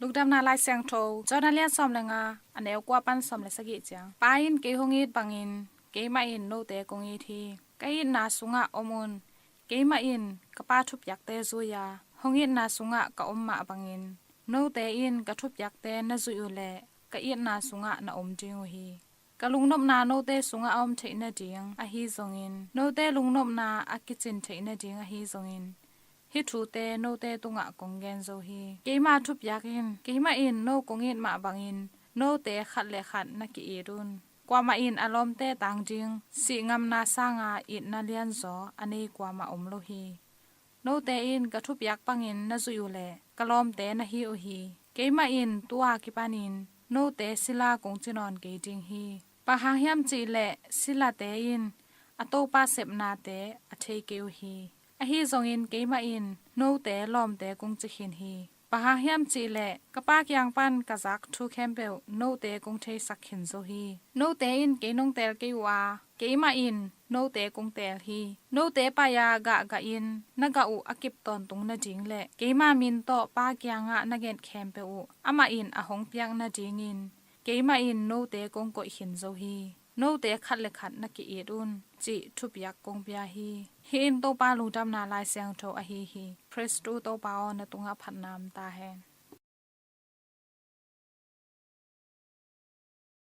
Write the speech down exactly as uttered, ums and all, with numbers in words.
Lungdamna Lai Siangtho, John a lian sawm le nga, a neu kua pan sawm le sagih ciang. Pa in kei hong it bangin, keimah in note kong it hi. Ka itna sungah om un. Keimah in ka Pa thupiakte zui a, hong itna sungah ka om mah bangin, note in ka thupiakte na zuih uh leh, ka itna sungah na om ding uh hi. Ka lungnopna note sungah a om theih nading ahi zongin, note lungnopna a kicin theih nading ahi zongin, hih thute note tungah kong gen zo hi. Keima thupiak in, keimah in no kong it mah bangin, note khat le khat na ki-it un. Kuamah in a lawmte tang ding, sih ngamna sanga itna lianzaw a nei kuamah om lo hi. Note in ka thupiak bangin na zuih uh leh, ka lawmte na hi uh hi. Keimah in tu-a kipanin, note sila kong ci nawn kei ding hi. Bang hang hiam cih leh, silate in a topa sepnate a thei kei uh hi. Ahi zongin keimah in, note lawmte kong ci khin hi. Bang hang hiam cih leh, ka Pa kiang pan ka zak thu khempeuh note kong theisak khin zo hi. Note in kei nong teel kei uh a, keimah in note kong teel hi. Note pai-a gahgah in na gah uh a kip tawntung nading le keima min tawh Pa kiangah na gen khempeuh uh amah in a hong piak nadingin, keimah in note kong koih khin zo hi. Note khat le khat na ki-it un, cih thupiak kong pia hi. Hih in Topa lungdamna Lai Siangtho ahi hi. Khristu Topa aw, na tungah phatna om ta hen.